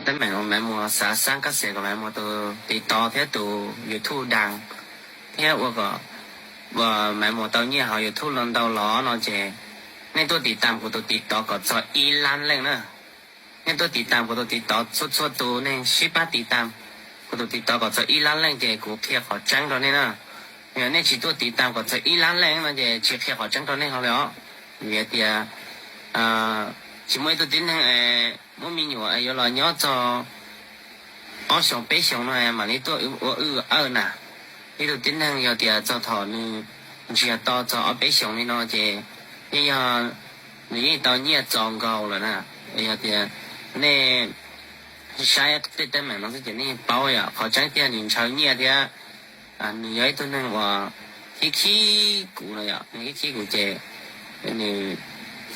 teeb meem uas Maiv Muas xav xaab kab xes kom Maiv Muas tus TikTok thiab tus YouTube daag, thiab ua kom Maiv Muas tau nyiaj hauv YouTube los ntau los no ces nej tuaj tiv tam kuv tus TikTok kom txog ib lab leej na. Nej tuaj tiv tam kuv tus TikTok, txhua txhua tus neeg sib pab tiv tam kuv tus TikTok kom txog ib lab leej ces kuv qhia qhov tseeb rau nej na. Yog nej tsis tuaj tiv tam kom txog ib lab leej no ces tsis qhia qhov tseeb rau nej hlo li os. Vim tias tsis muaj ib tug tib neeg muab me nyuam yuav los nyob txog ob xyoos peb xyoos no mam li tuaj ua wj awj na. Ib tug tib neeg yog tias txog thaum nws ntsiag to txog ob peb xyoos li no ces yeej yog nws yeej tau nyiaj txaus nkaus lawm na. Yog tias nej saib tej teeb meem no xwb ces nej yeej paub yom, qhov tseeb tiag nws ntshaw nyiaj thiab nws yog ib tug neeg uas khib khib kuv no yom, nws khib khib kuv ces nws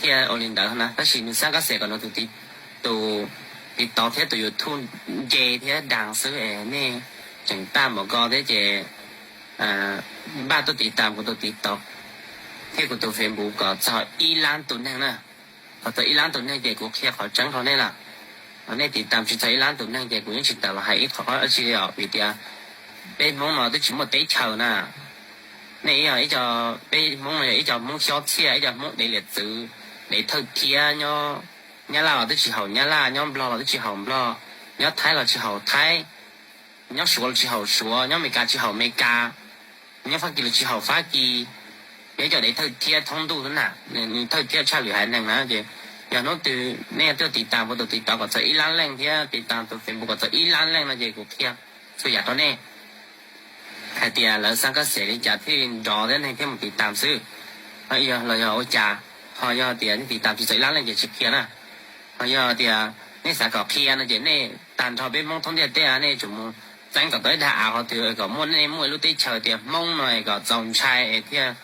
thiaj ua li ntawd na. Tab sis nws xav kab xes kom nws tus tiv tau thiab tus YouTube nce thiab daag xwb es nej tseem tag npaum ko thiab ces npaj tuaj tiv tam kuv tus TikTok thiab kuv tus Facebook kom txog ib lab tus neeg na. Kom txog ib lab tus neeg ces kuv qhia qhov tseeb rau nej lawm. Nej tiv tam tsis txog ib lab tus neeg ces kuv yeej tsis tawm los hais ib qho dab tsi li os, vim tias peb Hmoob no twb tsis muaj teb chaws na. Nej yog ib co, peb Hmoob no yog ib co Hmoob xyob txhiaj, ib co Hmoob dev liam txwv, dev thawj thiab nyob Nyab Laj los twb tsis haum Nyab Laj, nyob Nplog los twb tsis haum Nplog, nyob Thaib los tsis haum Thaib, nyob Suav los tsis haum Suav, nyob Amelikas tsis haum Amelikas, nyob Fab Kis los tsis haum Fab Kis. Yog ib co dev thawj thiab thoob ntuj xwb na, nws thawj thiab tshaj lwm haiv neeg na. Ces yog hnub twg nej tuaj tiv tam kuv tus TikTok kom txog ib lab leej thiab tiv tam tus Facebook kom txog ib lab leej no ces kuv qhia txhua yam rau nej hais tias lawv xav kab xes li cas thiaj li nrov thiab neeg thiaj mus tiv tam xwb. Ho yog los yog ua cas, ho yog tias nej tiv tam tsis txog ib lab leej ces tsis qhia na. Ho yog tias nej xav kom qhia no ces nej tag nrho peb Hmoob thoob ntiaj teb nej tsum mus txeeb kom tau ib daig av qhov twg kom muaj, nej muaj ib lub teb chaws tias Hmoob no es kom txaus ntshai es thiaj